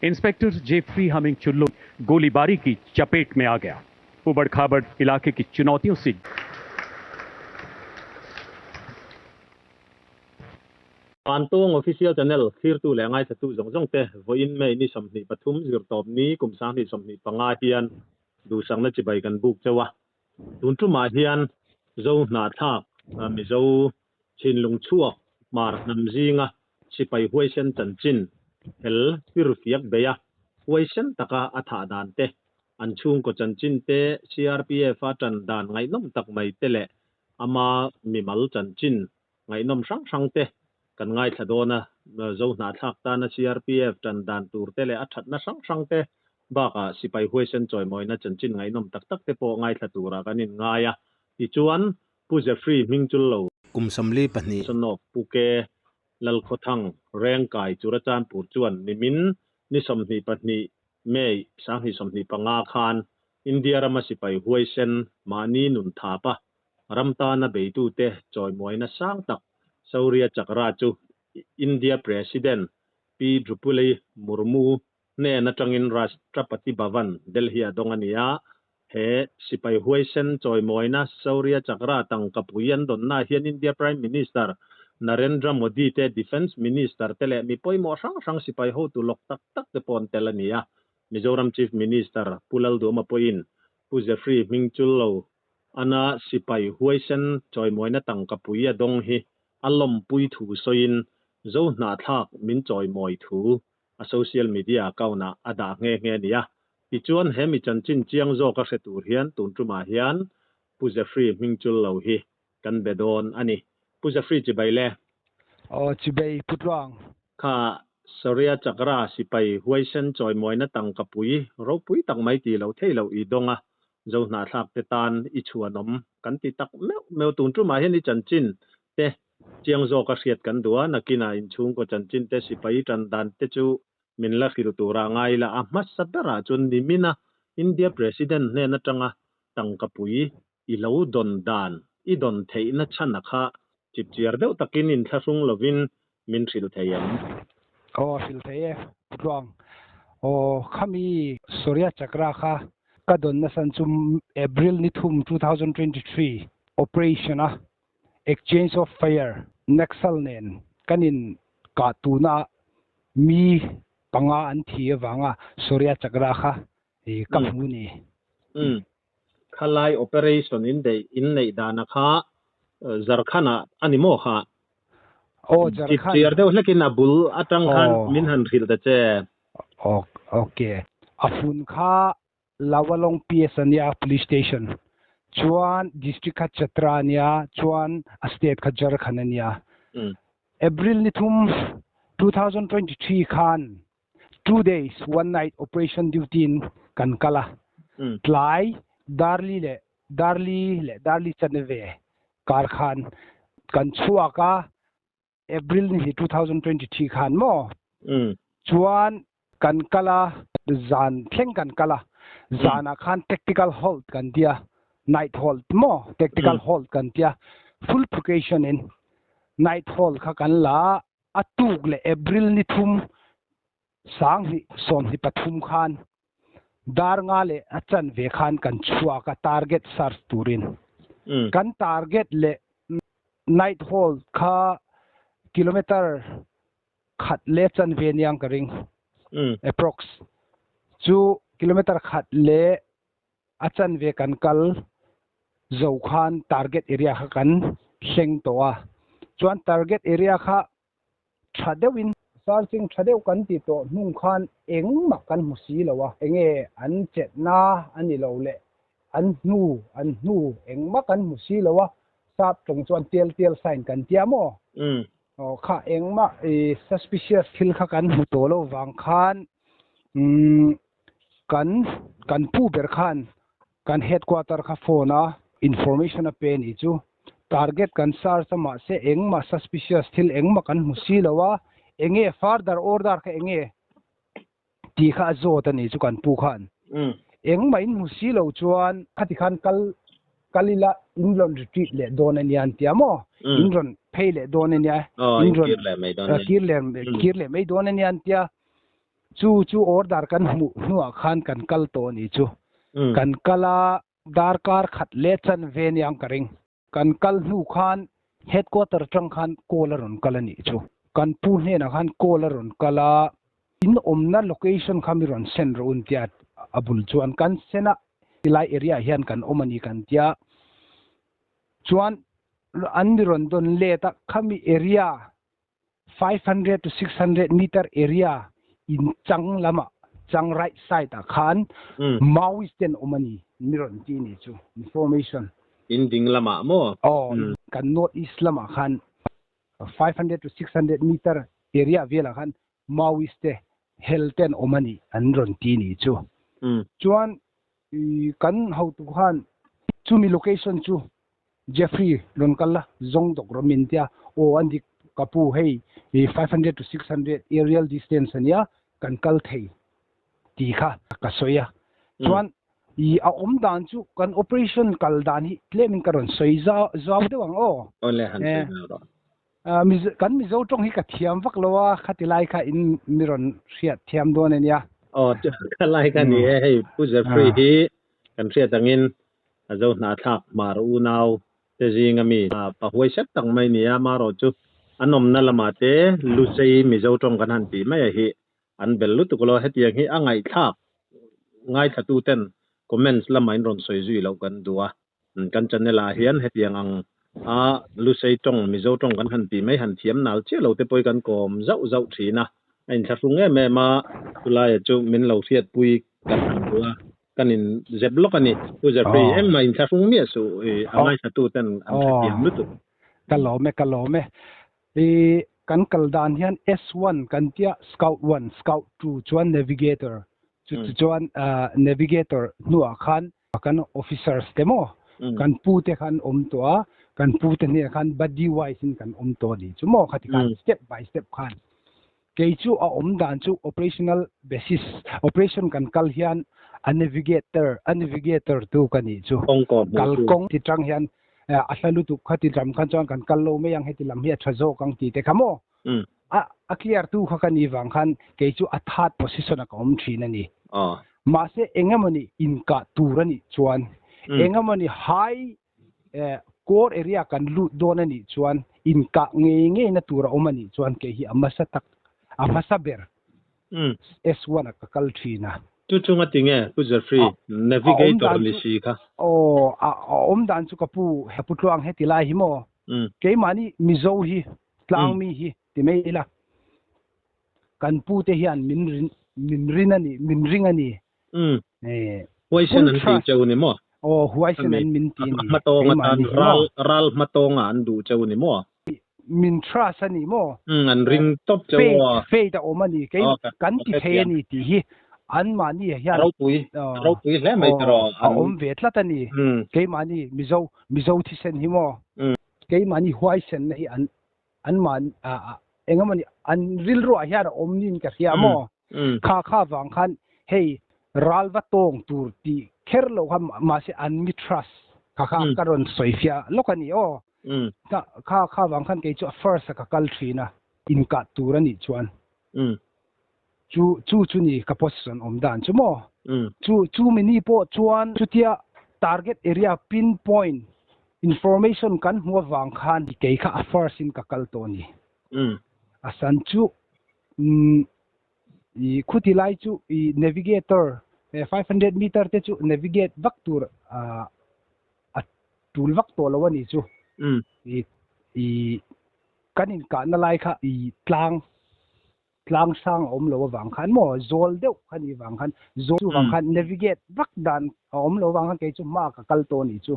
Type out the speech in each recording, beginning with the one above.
Inspector Jeffrey humming Chullu गोलीबारी की चपेट में आ गया। उबड़-खाबड़ इलाके की चुनौतियों से Vantawng Official Channel thlirtu leh ngaithatu zawng zawng te vawiin May ni 23 zirtawp ni kum 2025 hian duhsakna chibai kan buk chauh a. Tun tumah hian Zo hnahthlak Mizo Thinlung chhuak Hmar hnam zinga sipai huaisen chanchin hel firfiak beih a, huaisen taka a thah dan te, an chhungkaw chanchin te, CRPF a tan dan ngaihnawm tak mai te leh ama mimal chanchin ngaihnawm hrang hrang te kan ngaithla dawn a. Zo hnahthlak tana CRPF tan dan tur te leh a thatna hrang hrang te bakah sipai huaisen chawimawina chanchin ngaihnawm tak tak te pawh ngaithla turah kan inngai a. Tichuan, Pu Jeffrey hming chul lo. Kum 42. Sonok Pu Ke Lalkhawthang Rengkai Churachandpur chuan nimin ni 22 May 2025 khan India rama sipai huaisen mahni nun thapa ram tana beitute chawimuaina sang tak Shaurya Chakra chu India President Pi Droupadi Murmu hnen atangin Rashtrapati Bhavan, Delhi-ah dawng a ni a. He sipai huaisen chawimawina Shaurya Chakra tangka pui an dawnnaah hian India Prime Minister Narendra Modi te, Defence Minister te leh mi pawimawh hrang hrang sipai hotu lawk tak tak te pawh an tel a ni a. Mizoram Chief Minister Pu Lalduhoma pawhin Pu Jeffrey Hmingchullo ana sipai huaisen chawimawina tangka pui a dawng hi a lawmpui thu sawiin Zo hnahthlak min chawimawi thu a social media account ah a dah nghe nghe a ni a. Tichuan he mi chanchin chiang zawk a hre tur hian tun tumah hian Pu Jeffrey hming chul lo hi kan be dawn a ni. Pu Jeffrey chibai le. Aw chibai Pu Tluang. Kha Shaurya Chakra sipai huaisen chawimawina tangka pui ropui tak mai tih loh theih loh i dawng a, Zo hnahthlak te tan i chhuanawm kan ti tak meuh meuh. Tun tumah hian i chanchin te Chiang zawk a hriat kan duh a, nakinah inchhungkaw chanchin te sipai tan dan te chu min la hrilh turah ngai ila, a hmasa berah chuan nimina India President hnen atanga tangka pui i lo dawn dan, i dawn theihna chhan a kha chipchiar deuh takin inthlahrung lovin min hrilh thei em? Aw, hrilh thei e, Pu Tluang. Aw, khami Shaurya Chakra kha ka dawn nasan chu April ni thum 2023 operation a Exchange of Fire, Naxal nen kan in kah tuna mi panga an thi avanga Shaurya Chakra kha ka hmu ni. Umm. Khalai operation in deih in neih dana kha Jharkhand ah a ni maw kha? Aw Jharkhand. Chipchiar deuh hlekin a bul atang khan min han hrilh ta che. Ok. A fun kha Lawalong PS a nia Police Station chuan District kha Chatra a nia chuan a State kha Jharkhand a nia. April ni thum 2023 khan 2 days one night operation duty in kan kal a. Tlai Darli leh Darli leh Darli chanve kar khan kan chhuak a. April ni hi 2023 khan maw chuan kan kal a zan thleng kan kal a zanah khan tactical halt kan tia night halt maw tactical halt kan tia full precaution in night halt kha kan la a tuk leh April ni thum 2023 khan dar nga leh a chanve khan kan chhuak a target search turin kan target leh Night Hall kha kilometer khat leh chanve niang ka ring approx. Chu kilometer khat leh a chanve kan kal zo khan target area kha kan thleng tawh a. Chuan target area kha tha deuhin searching tha deuh kan ti tawh hnung khan engmah kan hmu si lo a, enge an chetna a ni lo leh an hnu an hnu engmah kan hmu si lo a, sap tawng chuan tel tel sign kan tia maw? Aw kha engmah i suspicious thil kha kan hmu tawh lo vang khan umm kan kan pu ber khan kan headquarter kha phone a information a pe ni chu target kan search a mahse engmah suspicious thil engmah kan hmu si lo a enge further order kha enge tih kha a zawt a ni chu kan pu khan engmah in hmu si lo chuan khati khan kal kal ila in rawn retreat leh dawn a nia an tia maw in rawn phei leh dawn a nia in rawn kir leh mai dawn a nia an tia. Chu chu order kan hmuh hnuah khan kan kal tawh a nih chu. Kan kal a, darkar khat leh chanve aniang ka ring. Kan kal hnu khan headquarter atang khan call a rawn kal a nih chu. Kan pu hnenah khan call a rawn kal a, in awmna location kha mi rawn send rawh u tia a bul chuan kan send a, tilai area ah hian kan awm a ni kan tia. Chuan an mi rawn dawn let a, khami area 500 to 600 meter area in chang lamah chang right side ah khan Maoist ten awm a ni mi rawn ti ni chu information. In ding lamah maw? Aw, kan north east lamah khan 500 to 600 meter area velah khan Maoist te hel ten awm a ni an rawn ti ni chu. Chuan kan hotu khan chumi location chu Jeffrey rawn kal la, zawng dawk rawh min tia, aw an dik ka pu hei 500 to 600 aerial distance ania kan kal thei tih kha ka sawi a. Chuan i a awm dan chu kan operation kal dan hi tlemin ka rawn sawi zau deuh ang aw. Awle han sawi zau rawh. Kan Mizo tawng hi ka thiam vak lo a, khati lai kha in mi rawn hriat thiam dawn ania. Aw kha lai kha ni e, hei Pu Jeffrey hi kan hriat angin A zo hnahthlak hmar unau te zinga mi pa huaisek tak mai nia, marawh chu an awmna lamah te Lusei Mizo tawng kan han tih mai a hi an bel lutuk lo, hetiang hi a ngaihthlak ngaithlatu ten comments lamah in rawn sawi zui loh kan duh a, kan channel ah hian hetiang ang a Lusei tawng Mizo tawng kan han tih mai han thiam nal chiah lo te pawh hi kan kawm zauh zauh thin a, a inthlahrung em em a, chulaiah chu min lo hriatpui kan han duh a. Kan in zep lawk a ni. Pu Jeffrey, engmah in thlahrung miah suh i a ngaithla ten an hrethiam lutuk. Ka lawm e, ka lawm e. I kan kal dan hian S1 kan tia Scout 1, Scout 2 chuan Navigator. Chu chu chuan Navigator hnuah khan kan officers te maw kan pu te khan awm tawh a, kan pu te hnenah khan buddy wise in kan awm tawh a ni chu maw khati khan step by step khan. Kei chu a awm dan chu operational basis, operation kan kal hian a navigator, a navigator tu ka nih chu. Kal kawng ti tang hian a hla lutuk kha ti lam khan chuan kan kal lo mai ang heti lam hi a tha zawk ang tih te kha maw? A clear tu kha ka nih vang khan kei chu a third position ah ka awm thin a ni. Mahse engemawni inkah tur a nih chuan engemawni high Core area kan lut dawn a nih chuan inkah ngei ngeina tur a awm a nih chuan kei hi a hmasa tak, a hmasa ber S1 ah ka kal thin a. Chu chunga ti nge Pu Jeffrey, Navigator ni si kha? Aw, a awm dan chu ka pu, ka pu tluang heti lai hi maw? Keimahni Mizo hi, tlangmi hi ti mai ila, kan pu te hian min min rin a ni, min ring a ni. Huaisen an ti cheu ni maw? Aw, huaisen an min ti ni. Hmatawng atan ral ral hmatawnga an duh cheu ni maw? Min trust a ni maw? An ring tawp cheu aw. Faith a awm a ni. Kei kan ti thei a ni tih hi anmahni hian ropui ropui hle mai tiraw. A awm ve tlat a ni. Keimahni Mizo Mizo thisen hi maw? Keimahni huaisenna hi an anmahni engemawni an rilruah hian a awm niin ka hria maw? Kha kha vang khan hei ral va tawng tur tih kher loh kha mahse an mi trust kha kha ka rawn sawi fiah lawk a ni aw. Kha kha vang khan kei chu a first a ka kal thin a inkah tur a nih chuan chu chu chu ni ka position awm dan chu maw? Chu chu mini pawh chuan chutia target area pin point Information kan hmu avang khan kei kha a first in ka kal tawh a ni. A san chu i khuti lai chu i navigator 500 meter te chu navigate vak tur a tul vak tawh lo a ni chu. I kan inkahna lai kha i tlang Tlang sang a awm lo avang khan maw zawl deuh kha nih vang khan zawl chu vang khan navigate vak dan a awm lo avang khan kei chu hma ka kal tawh a nih chu.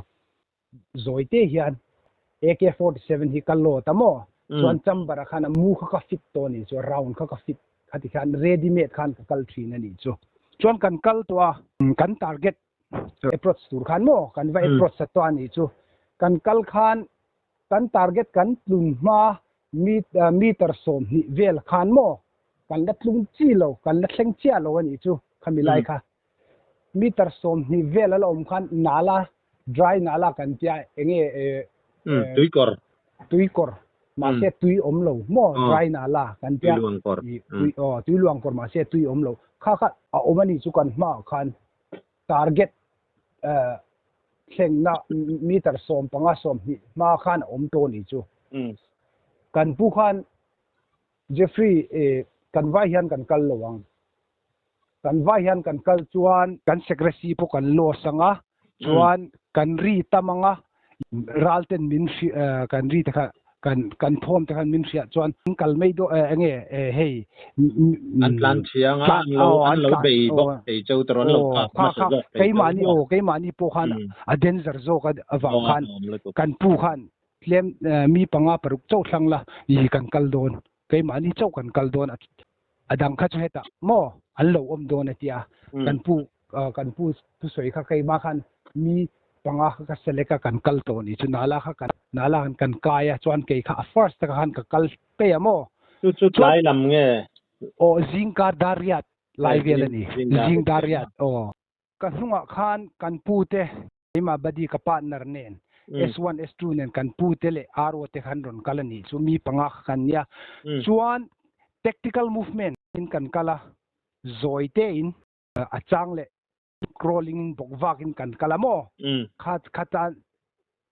Zawi te hian AK-47 hi ka load a maw chuan chamber ah khan a mu kha ka fit tawh a nih chu round kha ka fit khati khan ready made khan ka kal thin a nih chu. Chuan kan kal tawh a kan target approach tur khan maw kan va approach a tawh a nih chu kan kal khan Kan target kan tlun hma meter 20 vel khan maw kan la tlung chi lo, kan la thleng chiah lo a nih chu khami lai kha. Meter 20 vel a la awm khan nala, dry nala kan tia enge Tuikawr. Tuikawr. Mahse tui awm lo maw dry nala kan tia tui aw tui luang kawr mahse tui awm lo kha kha a awm a ni chu kan hmaah khan target thlengna meter 15 20 hma khan a awm tawh a ni chu. Kan pu khan Jeffrey kan vai hian kan kal lo ang. Kan vai hian kan kal chuan kan secrecy pawh kan loss ang a, chuan kan ri tam ang a, ral ten min kan ri te kha kan kan thawm te khan min hriat chuan an kal mai dawn eng nge hei an tlan thiang a, an lo an lo bei bawk thei cheu te rawn lo kap hmasa zawk thei cheu keimahni aw keimahni pawh khan a danger zawk avang khan kan pu khan tlem mi panga paruk chauh thlang la i kan kal dawn keimahni chauh kan kal dawn a dang kha chu hetah maw an lo awm dawn a tia kan pu kan pu thusawi kha keimah khan mi panga kha ka select a kan kal tawh ni chu nala kha kan nala khan kan kai a chuan kei kha a first taka khan ka kal pei a maw chu chu tlai lam nge aw zingkar dar riat lai vel a ni zing dar riat aw ka hnungah khan kan pu te Keimah buddy ka partner nen S1 S2 nen kan pu te leh RO te khan rawn kal a nih chu mi panga kha kan nia. Chuan tactical movement in kan kal a, zawi te in a chang leh crawling in bawk vak in kan kal a maw? Kha kha tan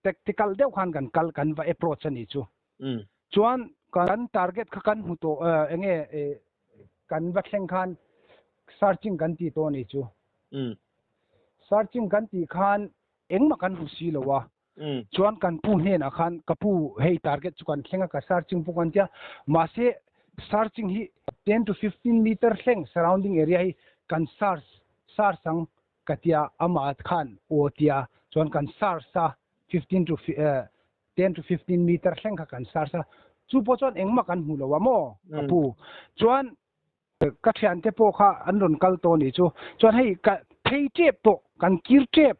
tactical deuh khan kan kal kan va approach a nih chu. Chuan kan target kha kan hmu tawh enge kan va thleng khan searching kan ti tawh a nih chu. Searching kan tih khan engmah kan hmu si lo a, chuan kan pu hnenah khan ka pu hei target chu kan thleng a ka searching pawh kan tia, mahse searching hi 10 to 15 meter thleng surrounding area hi kan search search ang ka tia amah khan aw tia chuan kan search a 15 to 10 to 15 meter thleng kha kan search a, chu pawh chuan engmah kan hmu lo a maw ka pu chuan Ka thiante pawh kha an rawn kal tawh anih chu. Chuan hei ka phei tep tawh, kan kir tep.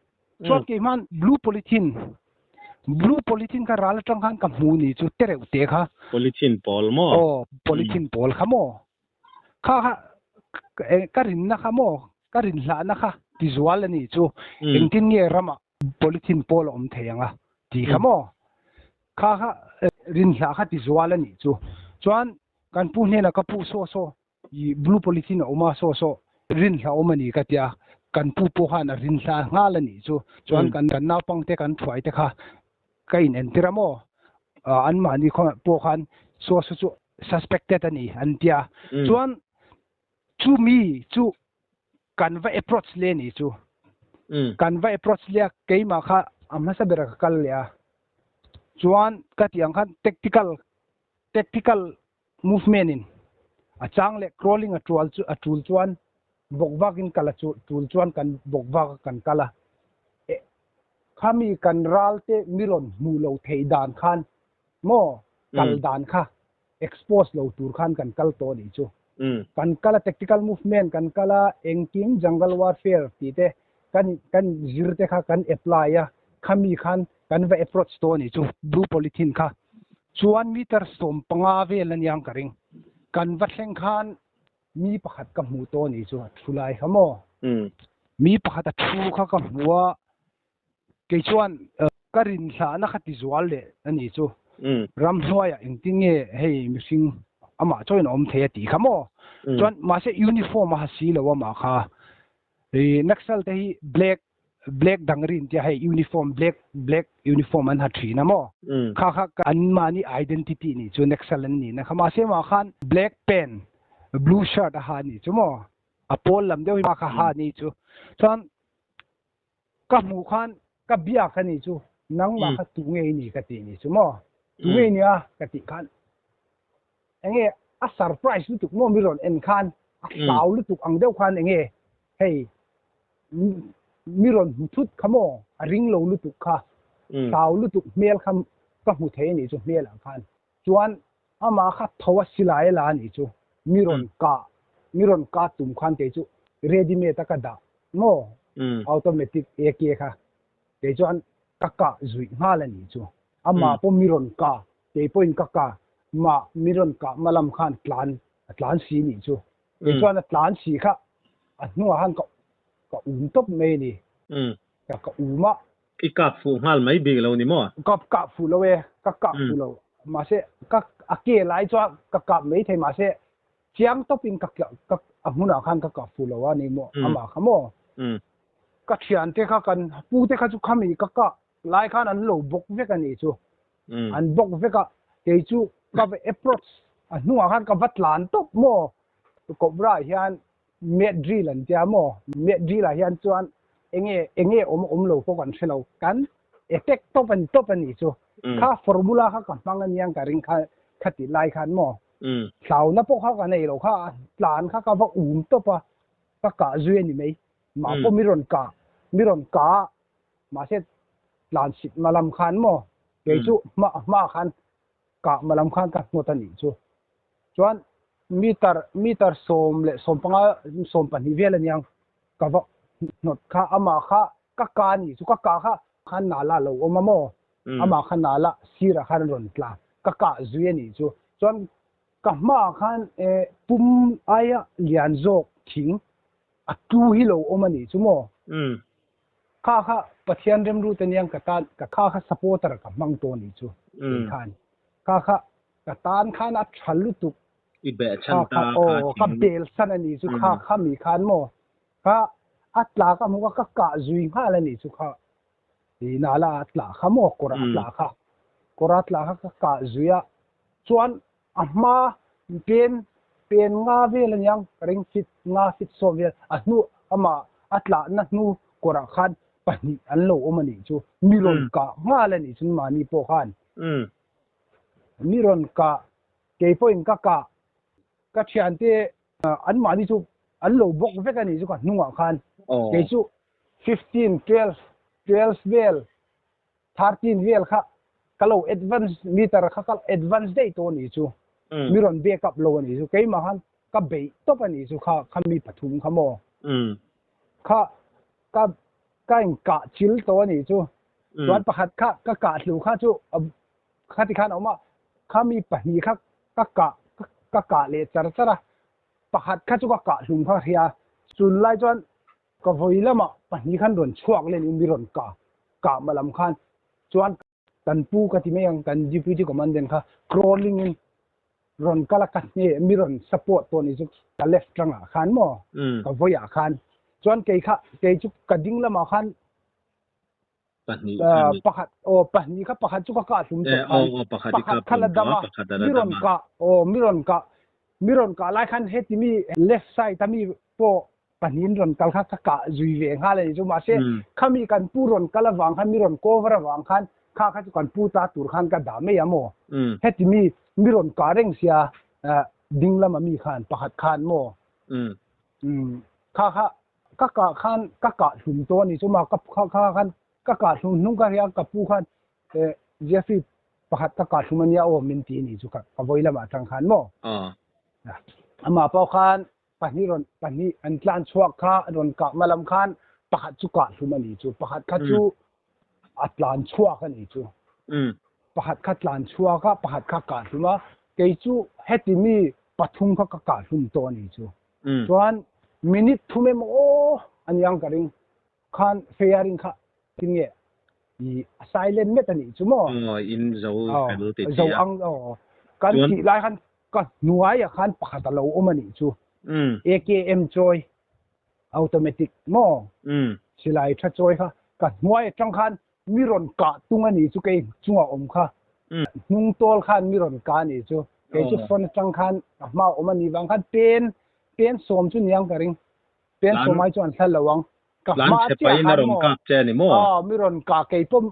Chuan kei hman blue polythene, blue polythene kha ral atang khan ka hmu ni chu te reuh te kha. Polythene pawl maw? Aw, polythene pawl kha maw? Kha kha ka rinna kha maw? Ka rinhlahna kha tizual anih chu. Engtin nge ramah polythene pawl a awm thei ang a ti kha maw? Kha kha rinhlah kha tizual anih chu. Chuan Kan pu hnenah ka pu saw saw i blue polythene a awm a saw saw rin hla awm a ni ka tia kan pu pawh khan a rin hla nghal a nih chu chuan kan kan naupang te kan thuai te kha ka in entir a maw an mahni pawh khan saw saw chu suspected a ni an tia chuan chu mi chu kan va approach le ni chu kan va approach le a keimah kha a hmasa ber ka kal leh a chuan ka tih ang khan tactical Tactical movement in a chang leh crawling a tual chu a tul chuan bawk vak in kal a tul chuan kan bawk vak a kan kal a. E khami kan ral te mi rawn hmuh lo theih dan khan maw kal dan kha expose lo tur khan kan kal tawh anih chu. Kan kal a tactical movement kan kal a engkim jungle warfare tih te kan kan zir te kha kan apply a khami khan kan va approach tawh anih chu blue polythene kha. Chuan meter 15 vel a niang ka ring. Kan va thleng khan mi pakhat ka hmu tawh anih chu a thu lai kha maw? Mi pakhat a thu kha ka hmu a, kei chuan ka rinhlahna kha ti zual leh anih chu. Ramhnuaiah engtin nge hei mihring amah chauhin a awm thei a tih kha maw? Chuan mahse uniform a ha si lo amah kha. Naxal te hi black black dang rin tia hei uniform black black uniform an ha thin a maw kha kha an mahni identity ni chu Naxal an ni na kha mahse mah khan black pant blue shirt a ha ni chu maw a pawl lam deuh hi kha ha ni chu chuan ka hmuh khan ka biak a ni chu nangmah kha tu nge i ni ka ti ni chu maw tu nge i nia ka tih khan enge a surprise lutuk maw mi rawn en khan a hlau lutuk ang deuh khan enge hei mi rawn hmu thut kha maw a ring lo lutuk kha hlau lutuk hmel kha ka hmu thei a nih chu hmel ah khan chuan amah kha tho a silai a la a nih chu mi rawn kah mi rawn kah tum khan kei chu ready made a ka dah maw automatic AK kha kei chuan ka kah zuih nghal a nih chu amah pawh mi rawn kah kei pawhin ka kah mah mi rawn kah hma lam khan tlan a tlan si nih chu kei chuan a tlan si kha a hnuah khan ka ka um tawp mai a ni ka ka um a I kap fuh nghal mai bik lo ni maw? Ka kap fuh lo e, ka kap fuh lo. Mahse ka a ke lai chuan ka kap mai thei mahse chiang tawpin ka ka a hmunah khan ka kap fuh lo a ni maw amah kha maw. Ka thiante kha kan pute kha chu khami ka kah lai khan an lo bawk vek a nih chu. An bawk vek a, kei chu ka va approach a hnungah khan ka va tlan tawp maw. Cobra hian Met drill an tia maw? Met drill ah hian chuan enge enge awm awm lo pawh kan hre lo. Kan attack tawp a ni tawp a nih chu. Kha formula kha ka hmang aniang ka ring kha kha tih lai khan maw? Hlauna pawh kha ka nei lo kha tlan kha ka va um tawp a, ka kah zui a ni mai. Mah pawh mi rawn kah mi rawn kah a, mahse tlan sit hma lam khan maw? Kei chu hma hma khan kah hma lam khan ka hnawt a nih chu. Chuan meter meter 15 20 vel aniang ka va hnawt kha amah kha ka ka ni chu ka ka kha khan nala lo awm a maw amah kha nala sirah khan a rawn tla ka kah zui a nih chu chuan ka hmaah khan pum aia lian zawk thing a tu hi lo awm a nih chu maw kha kha Pathian remrut aniang ka tan ka kha kha supporter ka hmang tawh a nih chu kei khan kha kha Ka tan khan a tha lutuk. I beh chhan ta kha aw ka bel san a nih chu kha kha mi khan maw kha a tla ka hmu kha ka kah zui nghal a nih chu kha i nala a tla kha maw kawr a tla kha kawr a tla kha ka kah zui a chuan a hma pen pen nga vel aniang ka ring fit nga fit sawm vel a hnu amah a tlahna hnu kawrah khan pahnih an lo awm a nih chu mi rawn kah nghal a nih chu mahni pawh khan. Mi rawn kah, kei pawhin ka kah, ka thiante anmahni chu an lo bawk vek a nih chu ka hnungah khan. Kei chu 15, 12, 12 vel, 13 vel kha ka lo advance meter kha ka advance daih tawh a nih chu. Mi rawn back up lo a nih chu. Keimah khan ka beih tawp a nih chu kha kha mi pathum kha maw. Kha ka ka inkah chil tawh a nih chu. Chuan pakhat kha ka kah hlu kha chu khati khan a awm a, khami pahnih kha ka kah ka kah leh char char a, pakhat kha chu ka kah hlum kha ka hria. Chun lai chuan ka vawi lamah pahnih khan rawn chhuak leh niin mi rawn kah kah ma lam khan chuan kan pu ka ti mai ang kan deputy commandant kha crawling in rawn kal a ka hne mi rawn support tawh ni chu ka left tangah khan maw ka vawiah khan chuan kei kha kei chu ka ding lamah khan Pahnih kha ni. Pakhat aw pahnih kha pakhat chu ka kah hlum tawh khan pakhat kha la dam a mi rawn kah aw mi rawn kah mi rawn kah lai khan heti mi left side a mi pawh pahnihin rawn kal kha ka kah zui ve nghal a ni chu mahse khami kan pu rawn kal avang khan mi rawn cover avang khan kha kha chu kan pu ta tur khan ka dah mai a maw heti mi mi rawn kah reng sia ding lama mi khan pakhat khan maw kha kha Ka kah khan ka kah hlum tawh a ni chu mah ka kha kha khan ka kah hlum hnung ka hria ka pu khan eh Jeffrey pakhat ka kah hlum a nia aw min ti a ni chu ka ka vawi lamah atang khan maw amah pawh khan pahnih rawn pahnih an tlan chhuak kha rawn kah hma lam khan pakhat chu kah hlum a ni chu pakhat kha chu a tlan chhuak a ni chu pakhat kha tlan chhuak a pakhat kha kah hlum a kei chu heti mi pathum kha ka kah hlum tawh a ni chu. Chuan minute thum emaw aw a niang ka ring khan firing kha tinge i a silent met a nih chu maw? Aw in zo fel ti zo ang aw kan tih lai khan ka hnuaiah khan pakhat a lo awm a nih chu. AKM chawi automatic maw? Silai tha chawi kha ka hnuai atang khan mi rawn kah tung a nih chu kei chungah awm kha hnung tawl khan mi rawn kah a nih chu kei chu phone atang khan a hma awm a nih vang khan pen pen sawm chu niang ka ring pen sawm ai chuan thla lo ang ka hma chiah khan maw aw mi rawn kah kei pawh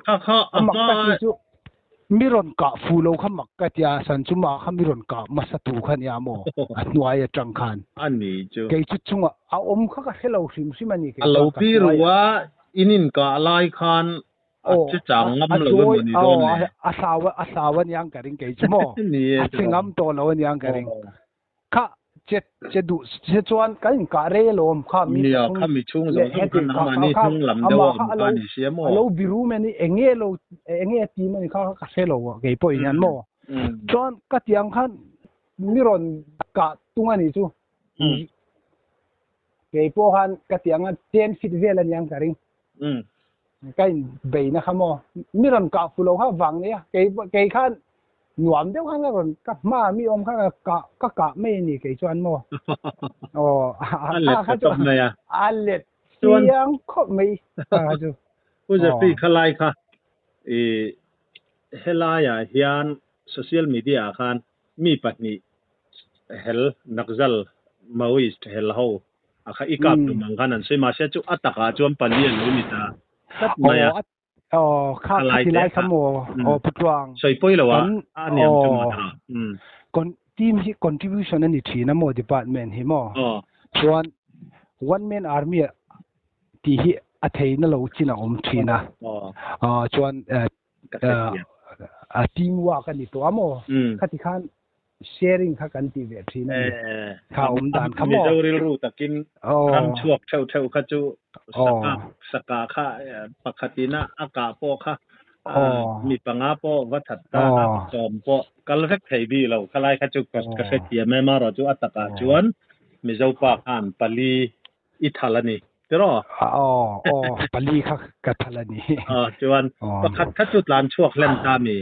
a mak ka ti chu mi rawn kah fu lo kha mak ka tia san chu mah kha mi rawn kah hmasa tu kha nia maw a hnuai atang khan kei chu chungah a awm kha ka hre lo hrim hrim a ni kei chuan ka hnuai a. In inkah lai khan a che chang ngam lo emaw ni dawn le? A hlau a hlau a niang ka ring kei chu maw? A che ngam tawh lo a niang ka ring. Kha che che duh che chuan kan inkah rei alawm kha mi Nia, kha mi chhung zawng zawng khan nangmahni hnung lam deuh a awm kha a ni sia maw? A lo biru mai a ni, eng nge lo eng nge a ti mai kha ka hre lo a kei pawh in hian maw? Chuan ka tih ang khan mi rawn kah tung a nih chu. Kei pawh khan ka ti ang a, 10 feet vel a niang ka ring. Ka in bei na kha maw? Mi rawn kah fu lo kha vang nia. Kei kei khan Nuam deuh khan ka rawn ka hma mi awm kha ka kah ka kah mai a ni kei chuan maw aw A let kha ta chu tawp mai a. A let Chuan chiang khawp mai kha kha chu. Pu Jeffrey khalai kha i helaiah hian social media ah khan mi pahnih hel Naxal Maoist hel ho a kha i kap tum ang khan an sawi mahse chu a takah chuan pali a lo ni ta tlat mai a. Aw kha Khalai khati te lai kha kha maw aw Pu Tluang sawi pawi lo a kan a niam chu maw aw ta con team hi contribution a ni thin a maw department hi maw chuan one man army tih hi a theihna lo chin a awm thin a chuan team work a ni tawh a maw khati khan sharing kha kan tih ve thin a ni. Kha awm dan kha maw? Mizo rilru takin ram chhuak theuh theuh kha chu saka saka kha pakhatin a a kah pawh kha mi panga pawh va that ta a sawm pawh kal vek thei bik lo khalai kha chu ka hrethiam em erawh chu a takah chuan Mizo pa khan pali i thal a ni tiraw? Aw aw pali kha ka thal a ni. Aw chuan pakhat kha chu tlan chhuak hlen ta mi?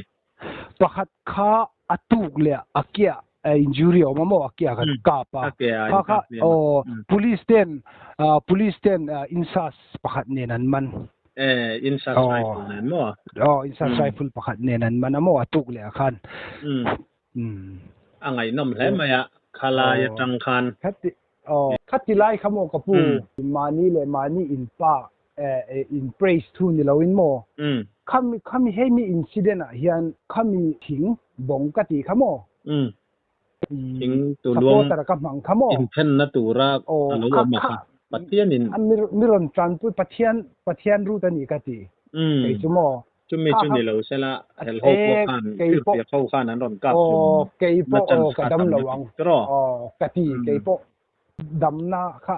Pakhat kha a tuk leh a kiah injury a awm a maw a kiah kha kap a kha kha aw police ten police ten insas pakhat nen an man. Insas rifle nen maw? Aw insas rifle pakhat nen an man a maw a tuk leh ah khan. A ngaihnawm hle mai a khalai atang khan. Khati aw khati lai kha maw ka pu mahni leh mahni in pa in praise thu ni lo in maw khami khami hemi incident ah hian khami thing bawng ka tih kha maw thing tu luang supporter ka hmang kha maw inthenna tura a lo awm a kha Pathian in mi rawn tanpui Pathian Pathian rut a ni ka ti kei chu maw Chumi chu ni lo sela hel ho pawh khan firfiak ho khan an rawn kap hlum na chance kha tam lutuk tiraw? Ka ti keipawh damna kha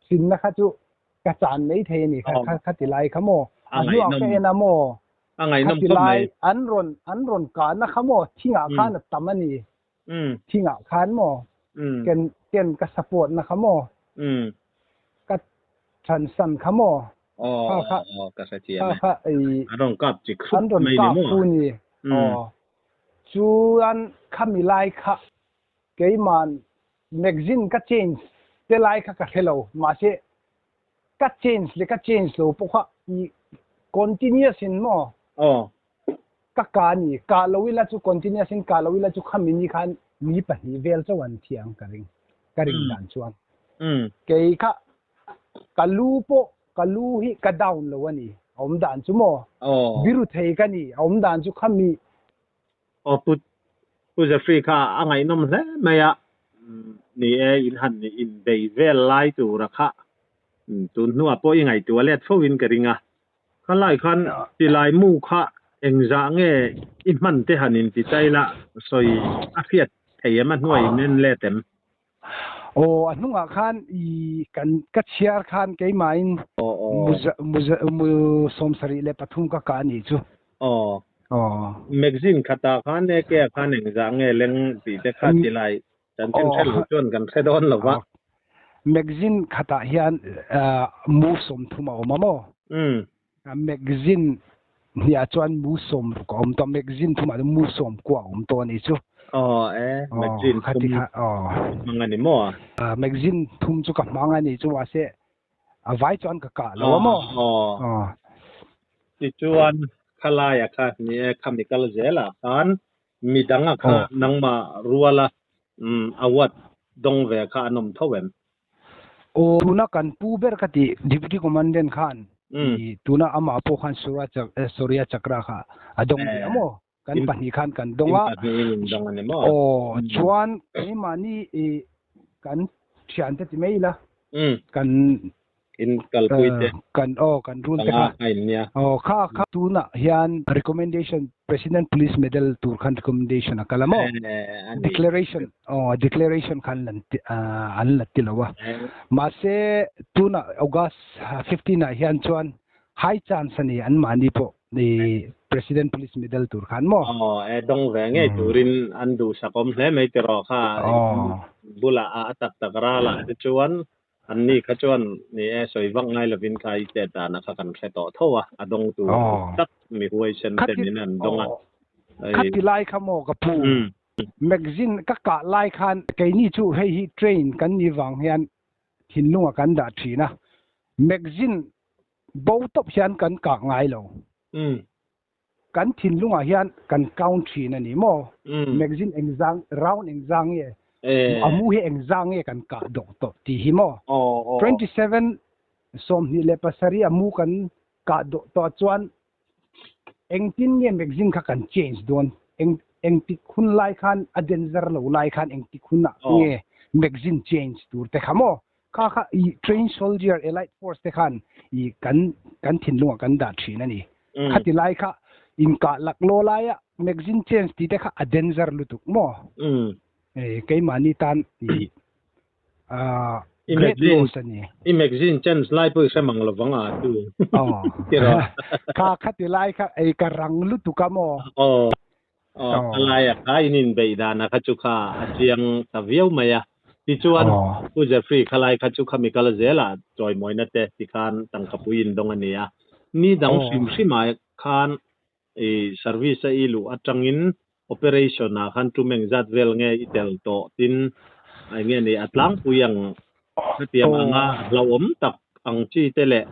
hlimna kha chu ka chan mai thei a ni kha ti lai kha maw a hnuah ka en a maw kha ti lai an rawn an rawn kahna kha maw thingah khan a tam a ni thingah khan maw ken ken ka support na kha maw ka thansan kha maw Aw aw ka hrethiam e. An rawn kap chi khup mai ni maw? An rawn kap fu ni. Aw. Chuan khami lai kha keiman magazine ka change te lai kha ka hre lo. Mahse ka change leh ka change lo pawh kha i continuous in maw? Aw. Ka ka ni. Kah lo ila chu continuous in kah lo ila chu khami ni khan mi pahnih vel chauh an thiang ka ring. Ka ring dan chuan. Kei kha Ka lu pawh ka lu hi ka down lo a ni. A awm dan chu maw? Biru thei ka ni. A awm dan chu khami. Aw Pu Pu Jeffrey kha a ngaihnawm hle mai a, ni e in han inbei vel lai tura kha tun hnuah pawh i ngaihtuah let fo in ka ring a. Kha lai khan tilai mu kha engzah nge i hman te han inti chai la sawi a hriat thei em a hnuai in en let em? Aw a hnungah khan i kan ka chhiar khan keimahin mu 73 ka kah a nih chu. Aw. Magazine khatah khan AK ah khan engzah nge leng tih te kha ti lai chanchin hre lo chuan kan hre dawn lo va. Magazine khatah hian mu 30 a awm a maw? Magazine hniah chuan mu 60 a awm tawh a, magazine thumah chuan mu 90 a awm tawh a nih chu. Aw e, magazine thum hmang a ni maw? Magazine thum chu ka hmang a nih chu, mahse a vai chuan ka kah lo a maw? Aw. Tichuan khalaia kha ni e, khami kal zelah khan midanga kha nangmah ruala award dawng ve kha an awm tho em? Aw tuna kan pu ber ka tih Deputy Commandant khan i tuna amah pawh khan Surya Chakra kha a dawng ve a maw? Kan pahnih khan kan dawng a. Aw chuan keimahni i kan thiante ti mai ila kan In kalpui te. Kan aw kan run te kha. Panga a in nia. Aw kha kha tunah hian recommendation President Police Medal tur khan recommendation a kal a maw? Declaration aw declaration khan lan an la ti lo a. Mahse tunah August 15 ah hian chuan high chance a ni an mahni pawh i President Police Medal tur khan maw? Aw e dawng ve ngei turin an duhsakawm hle mai tiraw kha bulah a tak tak ralah te chuan Anni kha chuan ni e, sawi vak ngai lovin kha i chet dana kha kan hre tawh tho a, a dawngtu tak mi huaisen te min an dawng a. Khati lai kha maw ka pu. Magazine ka kah lai khan keini chu hei hi train kan ni vang hian thinlunga kan dah thin a. Magazine bo tawp hian kan kah ngai lo. Kan thinlungah hian kan count thin a ni maw? Magazine engzang, round engzang nge, a mu hi engzang nge kan kah dawh tawh tih hi maw? 27 27 a mu kan kah dawh tawh chuan engtin nge magazine kha kan change dawn? Eng engtik hun lai khan a danger lo lai khan engtik hunah nge magazine change tur te kha maw? Kha kha i trained soldier elite force te khan i kan kan thinlungah kan dah thin a ni. Khati lai kha inkah lak law laia magazine change tih te kha a danger lutuk maw? Keimahni tan i great loss a ni. I magazine change lai pawh i hre mang lovang a tu. Kha khati lai kha ei ka rang lutuk a maw? Aw, ka laia kha in inbeih dana kha chu kha a chiang ta viau mai a. Tichuan, Pu Jeffrey khalai kha chu khami kal zelah chawimawina te tikhan tangkapui indawng a ni a. Ni dang hrim hrimah khan i service a i luh atangin operation ah khan tum engzat vel nge i tel tawh tin eng nge ni a tlangpui ang hetiang anga hlauhawm tak ang chi te leh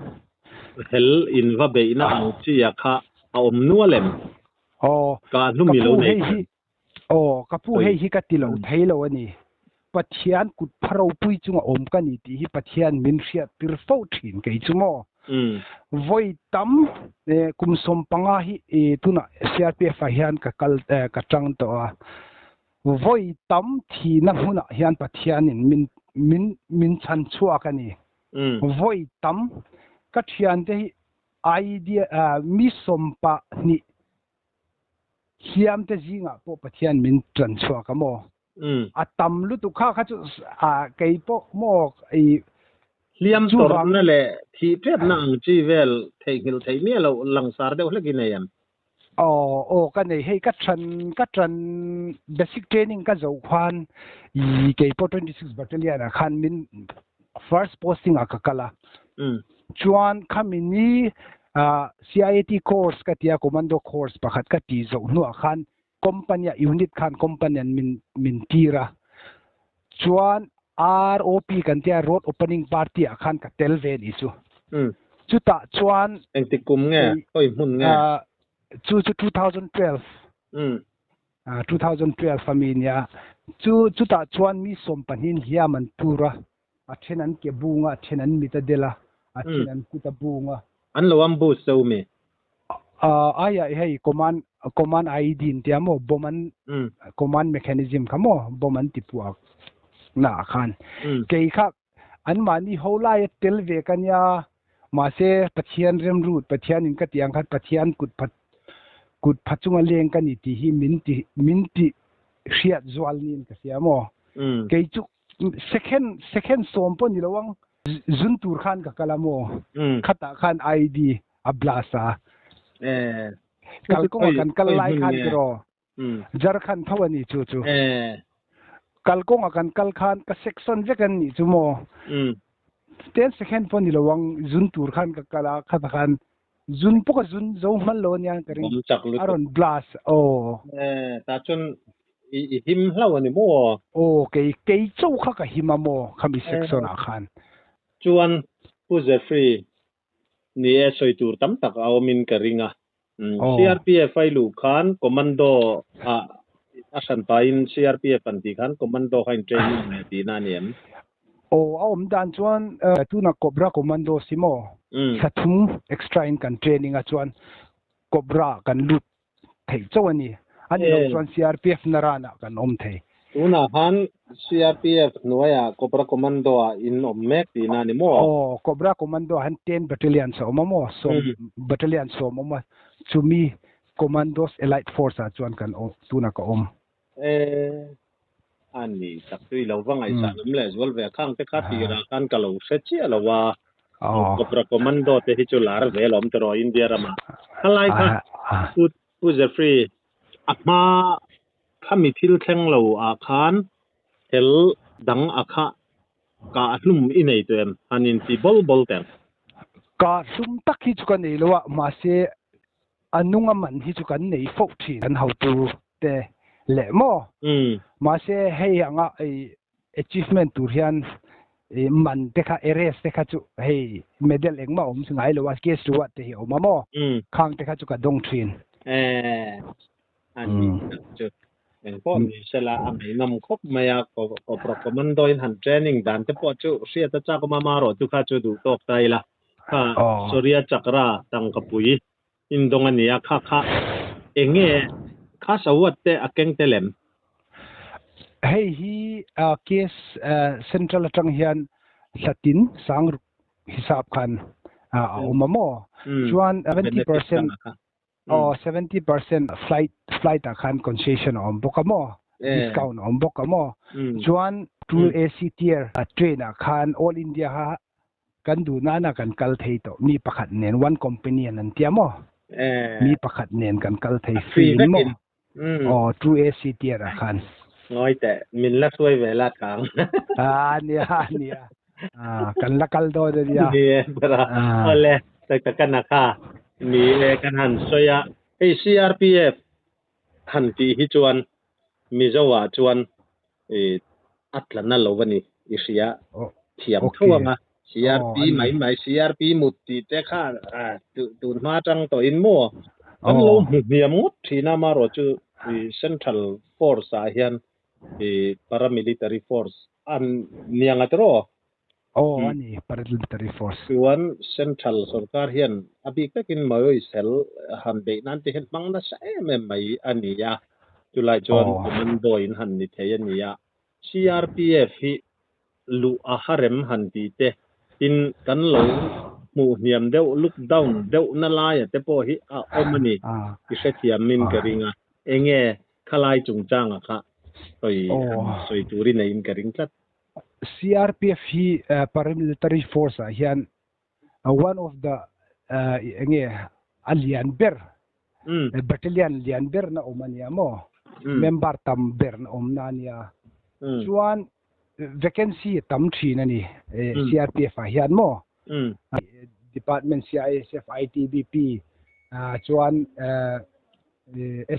hel in va beihna ang chi ah kha a awm nual em? Aw, Ka hlum ka i lo pu nei hei kher. hi, aw, ka pu Sawi. hei hi ka ti lo thei lo a ni. Pathian kut pha ropui chunga awm ka ni tih hi Pathian min hriat tir fo thin kei chu maw. Vawi tam kum 15 hi tunah CRPF ah hian ka kal ka tang tawh a. Vawi tam thihna hmunah hian Pathianin min min min chhan chhuak a ni. Vawi tam ka thiante hi Idea mi 12 hliam te zingah pawh Pathian min tan chhuak a maw? A tam lutuk kha kha chu kei pawh maw i Hliam chuvang tawrhna leh thih tepna ang chi vel theihnghilh theih miah loh langsar deuh hlek i nei em? Aw aw ka nei hei ka than ka than basic training ka zo khan i kei pawh 26 battalion ah khan min first posting ah ka kal a chuan khami ni CIAT course ka tia commando course pakhat ka ti zo hnuah khan company ah unit khan company an min min tir a chuan ROP kan tia road opening party ah khan ka tel ve ni chu chutah chuan Engtik kum nge khawi hmun nge chu chu 2012 2012 ami nia chu chutah chuan mi 12 in hliam an tur a a then an ke bunga a then an mit a del a a then an kut a bunga An lo ambush zo mi? Aya hei command command IED in tia maw bomb an command mechanism kha maw bomb an ti puak na khan kei kha an mahni ho lai a tel ve ka nia mahse Pathian remrut Pathian in ka ti ang khan Pathian kut phat kut phat chunga leng ka ni tih hi min ti min ti hriat zual niin ka hria maw kei chu second second 10 pawh ni lo ang zun tur khan ka kal a maw khatah khan IED a blast a kalkawnga kan kal lai khan tiraw Jharkhand tho a ni chu chu kalkawnga kan kal khan ka section vek an nih chu maw 10 second pawh ni lo ang zun tur khan ka kal a khatah khan zun pawh ka zun zo hman lo ania ka ring a rawn blast aw Ta chuan i him hlau a ni maw? Aw kei kei chauh kha ka him a maw khami section ah khan. Chuan Pu Jeffrey ni e sawi tur tam tak a awmin ka ring a. CRPF a i luh khan commando ah a hran pahin CRPF an tih khan commando kha in training leh tihna a ni em? Aw a awm dan chuan tuna Cobra commando si maw? Thla thum extra in kan training a chuan Cobra kan lut thei chauh a ni. A ni loh chuan CRPF naranah kan awm thei. Tunah khan CRPF hnuaiah Cobra Commando ah in awm mek tihna a ni maw? Aw, Cobra Commando ah hian 10 Battalions a awm a maw? 10 Battalion 10 awm a, chumi Commandos Elite Force ah chuan kan awm, tunah ka awm. E, a ni tak chu i lo va ngaihsan awm leh zual ve khang te kha tirah khan ka lo hre chiah lo a. Cobra Commando te hi chu lar zel awm tawh India ramah. Khalai kha Pu Pu Jeffrey a hma khami thil thleng lo ah khan hel dang a kha ka hlum i nei tawh em? Han in ti bol bol teng. Ka hlum tak hi chu ka nei lo a, mahse A nunga man hi chu kan nei fo thin kan hotu te leh maw? Mahse hei anga achievement tur hian man te kha arrest te kha chu hei medal engmah awm chu ngai lo a, case reward te hi a awm a maw? Khang te kha chu ka dawng thin. Eh, a ni tak chu. Engpawh ni sela a ngaihnawm khawp mai a, Cobra Commando in han training dan te pawh chu hriat a chak awm a, amaherawh chu kha chu duh tawk ta ila. Kha Shaurya Chakra tangkapui indawng a ni a, kha kha eng nge kha sawat te a keng tel em? Hei hi case central atang hian hlatin sang ruk hisap khan a awm a maw? Chuan 70% aw 70% flight flight ah khan concession a awm bawk a maw? Discount a awm bawk a maw? Chuan two AC tier train ah khan all India kha Kan duh nana kan kal thei tawh mi pakhat nen one companion an tia maw? Mi pakhat nen kan kal thei free in maw? Aw true AC tier ah khan. Ngawi teh, min la hruai ve la kang. Ah nia nia. Ah kan la kal dawn a nia. Ni e bera. Awle tak tak ka na kha. Ni e kan han sawi a. Hei CRPF han tih hi chuan Mizo ah chuan a tla na lo a ni i hria thiam tho anga CRP mai mai CRP mut tih te kha tun hma atang tawh in maw kan lo hmu hniam ngawt thin a amaherawh chu central force ah hian paramilitary force an niang a tiraw Aw a ni paramilitary force. Chuan central sorkar hian a bik takin Maoist hel han beih nan te hian hmang nasa em em mai a ni a, chulai chuan commando in han ni thei a ni a. CRPF hi luh a harem han tih te tin kan lo hmuh hniam deuh look down deuh na laia te pawh hi a awm a ni i hrethiam min ka ring a, enge khalai chungchanga kha sawi sawi turin a in ka ring tlat. CRPF hi paramilitary force ah hian one of the enge a lian ber battalion lian ber na awm ania maw member tam ber na awm na ania chuan vacancy a tam thin ani CRPF ah hian maw department CISF ITBP chuan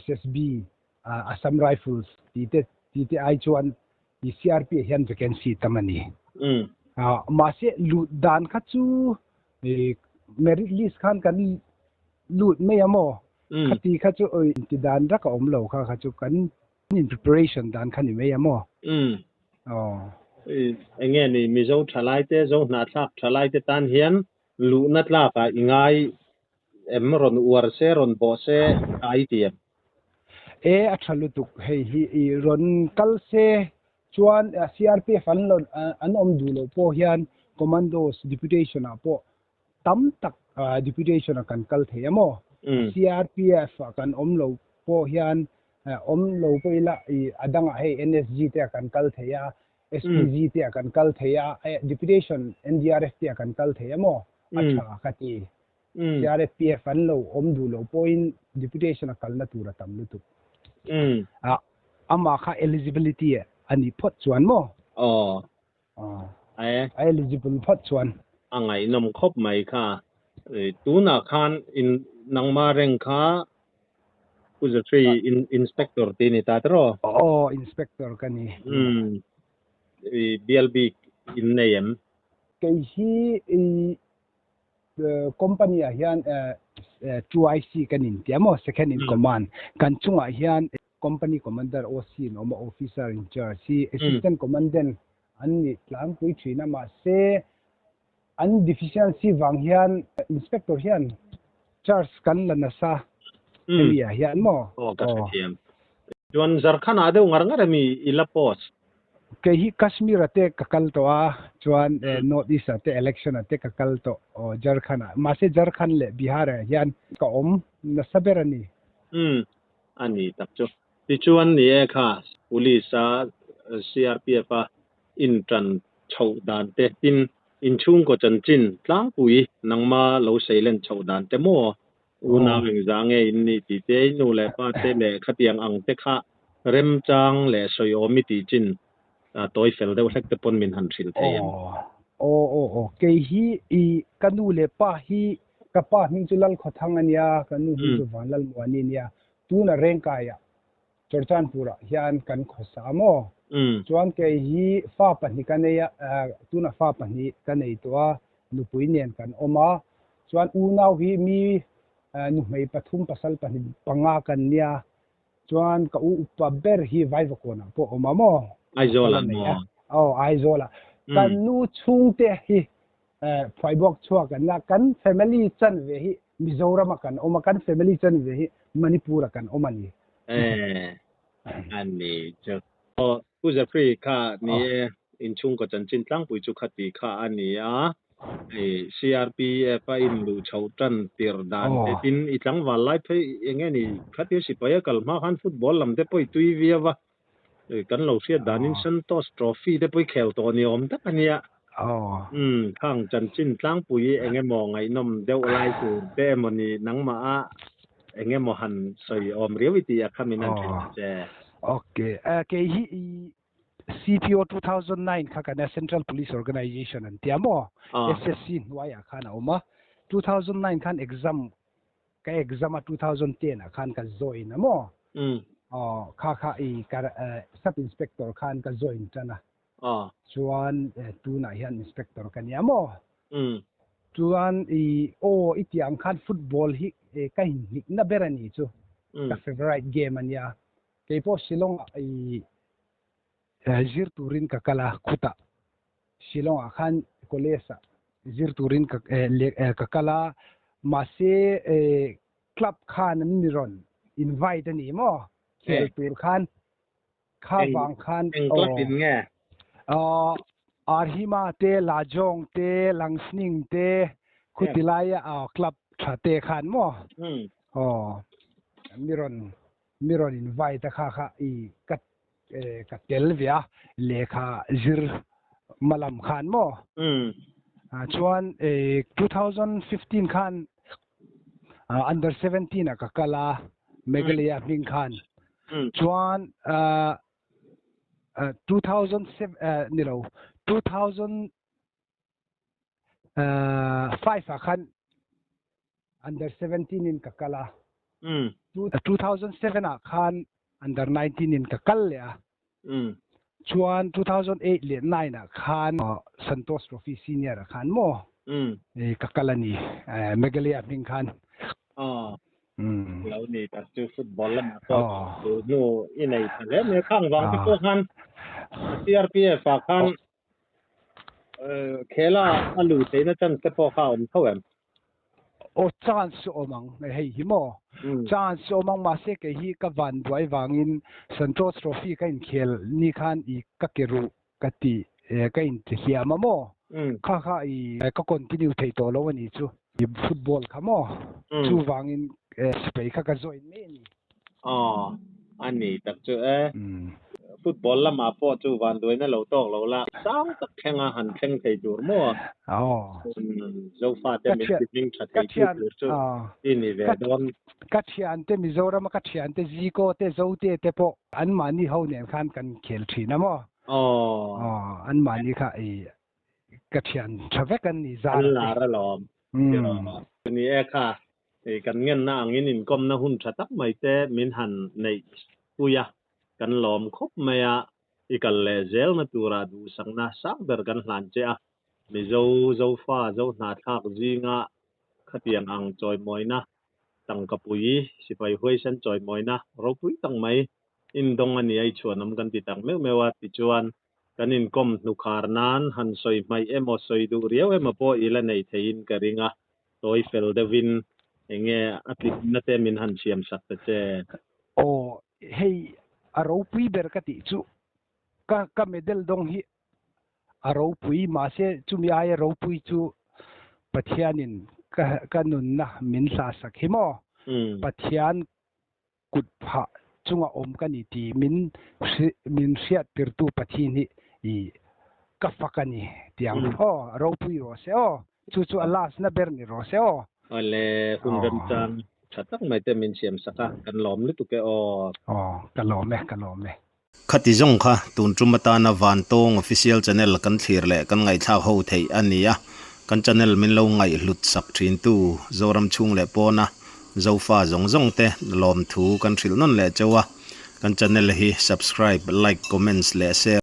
SSB Assam Rifles tih te tih te ai chuan i CRP ah hian vacancy tam a ni. Mahse lut dan kha chu merit list khan kan lut mai a maw? Khati kha chu inti dan rak a awm lo kha kha chu kan in preparation dan kha ni mai a maw? Enge ni Mizo thalai te, Zo hnahthlak thalai te tan hian luhna tlakah i ngai em rawn uar se rawn bawh se a i ti em? E a tha lutuk hei hi i rawn kal se chuan CRPF an lo an awm duh loh pawh hian Commandos deputation ah pawh tam tak deputation ah kan kal thei a maw? CRPF ah kan awm lo pawh hian awm lo pawh ila i a dangah hei NSG te ah kan kal thei a SPG te ah kan kal thei a deputation NDRF te ah kan kal thei a maw? A tha ka ti. CRPF an lo awm duh loh pawhin deputation a kalna tur a tam lutuk. Amah kha eligibility a nih phawt chuan maw? Aw. A eligible phawt chuan. A ngaihnawm khawp mai kha. Tunah khan nangmah reng kha Pu Zafri inspector tih a ni ta tiraw? Aw, inspector ka ni. Bial bik in nei em? Kei hi company ah hian 2IC kan in tia maw second in command kan chungah hian company commander OC an awm a officer in charge hi assistant commandant an ni tlangpui thin a mahse an deficiency vang hian inspector hian charge kan la nasa hemi ah hian maw aw ka hrethiam chuan Jharkhand ah deuh ngar ngar emi i la post Kei hi Kashmir ah te ka kal tawh a, chuan North East ah te election ah te ka kal tawh aw Jharkhand ah. Mahse Jharkhand leh Bihar ah hian ka awm nasa ber a ni. Umm a ni tak chu. Tichuan ni e kha Police a CRPF a intan chhoh dan te tin inchhungkaw chanchin tlangpui nangma lo seilen chhoh dan te maw Unau engzah nge in nih tih te, i nu leh pa te leh khatiang ang te kha remchang leh sawiawm i tih chin tawi fel deuh hlek te pawn min han hrilh thei em? Aw aw aw, kei hi i ka nu leh pa hi Ka pa hming chu Lalkhawthang a nia, ka nu hming chu Vanlalmuani a nia. Tuna Rengkaiah Chawrchanpurah hian kan khawsa a maw? Chuan kei hi fa pahnih ka nei a, tuna fa pahnih ka nei tawh a, nupui nen kan awm a. Chuan unau hi mi nuhmei pathum pasal pahnih panga kan nia. Chuan ka u upa ber hi Vaivakawnah pawh a awm a maw? Aizawlah maw? Aw, Aizawlah. Kan nu chhungte hi Phuaibuak chhuak an la, kan family chanve hi Mizoram a kan awm a, kan family chanve hi Manipur a kan awm a ni. Eh, a ni chu. Aw, Pu Zephyr kha ni e, inchhungkaw chanchin tlangpui chu khati kha a ni a, hei CRPF a inluh chhoh tan tirh dan te tin i tlangval lai phei eng nge ni khatia sipai a kal hma khan football lam te pawh i tui viau a, Kan lo hriat danin Santosh Trophy te pawh i khel tawh ni awm tak a nia. Umm, khang chanchin tlangpui eng emaw ngaihnawm deuh lai tur te emaw ni nangmah a eng emaw han sawi awm riau i tih a kha min han hrilh ta che. Ok, kei hi i CPO 2009 kha kan Central Police Organization an tia maw? SSC hnuaiah khan a awm a, 2009 khan exam ka exam a 2010 ah khan ka join a maw aw kha kha i ka sub inspector khan ka join tan a chuan tunah hian inspector ka nia maw chuan i aw i tih ang khan football hi ka inhnik na ber a ni chu ka favorite game a nia keipawh Shillong ah i zir turin ka kal a khutah Shillong ah khan college ah zir turin ka ka kal a mahse club khan an ni rawn invite a ni maw khel tur khan kha vang khan eng club in nge Arhima te Lajong te Langsning te khutilai a club tha te khan maw aw an ni rawn mi rawn invite a kha kha i ka ka tel ve a lehkha zir hmalam khan maw chuan 2015 khan under 17 ah ka kal a Meghalaya hming khan chuan 2007 ni lo 2005 ah khan under 17 in ka kal a 2007 ah khan under 19 in ka kal leh a chuan 2008 leh 9 ah khan Santosh Trophy senior ah khan maw ka kal a ni Meghalaya hming khan lo ni tak chu football lamah pawh hnu i nei tha hle mai khang vang te pawh khan CRPF ah khan Khela a luh theihna chance te pawh kha a awm tho em? Aw chance chu awm ang hei hi maw? Chance chu awm ang mahse kei hi ka van buai vangin Santosh Trophy ka inkhel ni khan i ka ke ruh ka ti ka inti hliam a maw? Kha kha i ka continue thei tawh lo a ni chu i football kha maw? Chuvangin sipai kha ka join mai a ni. Aw, a ni tak chu e. Football lamah pawh chu vanduaina lo tawk lo la, sang tak thlenga han thleng thei tur maw? Aw. Zofate min ti hming tha thei tu tur chu i ni ve dawn. Ka thiante Mizorama ka thiante Ziko te Zote te pawh anmahni ho nen khan kan khel thin a maw? Aw. Aw, anmahni kha i ka thian tha vek an ni zar a te. An lar alawm. Ni e kha, kan ngenna angin inkawmna hun tha tak mai te min han neih pui a, kan lawm khawp mai a, i kal leh zelna tura duhsakna sang ber kan hlan che a, Mizo, Zofa, Zohnahthlak zinga khatiang ang chawimawina tangkapui, sipai huaisen chawimawina ropui tak mai indawng a ni a, i chhuanawm kan ti tak meuh meuh a, tichuan Kan inkawm hnukhar nan han sawi hmaih emaw sawi duh riau emaw pawh i la nei theiin ka ring a, tawi fel deuhin eng nge a tlinna te min han siam sak ta che. Aw, hei a ropui ber ka tih chu ka ka medal dawng hi a ropui mahse chumi aia ropui chu Pathianin ka ka nunna min hla sak hi maw? Pathian kut phah chunga awm ka ni tih min min hriat tirtu Pathian hi i ka fak a ni tiang aw ropui rawh se aw chu chu a last na ber ni rawh se aw. Awle hun remchang tha tak mai te min siam sak a kan lawm lutuk e aw. Aw ka lawm e ka lawm e. Khati zawng kha tun tum atana Vantawng Official Channel kan thlir leh kan ngaihthlak ho theih a ni a. Kan channel min lo ngaihhlut sak thin tu Zoram chhung leh pawna Zofa zawng zawng te lawmthu kan hrilh nawn leh cheu a. Kan channel hi subscribe, like, comments leh share.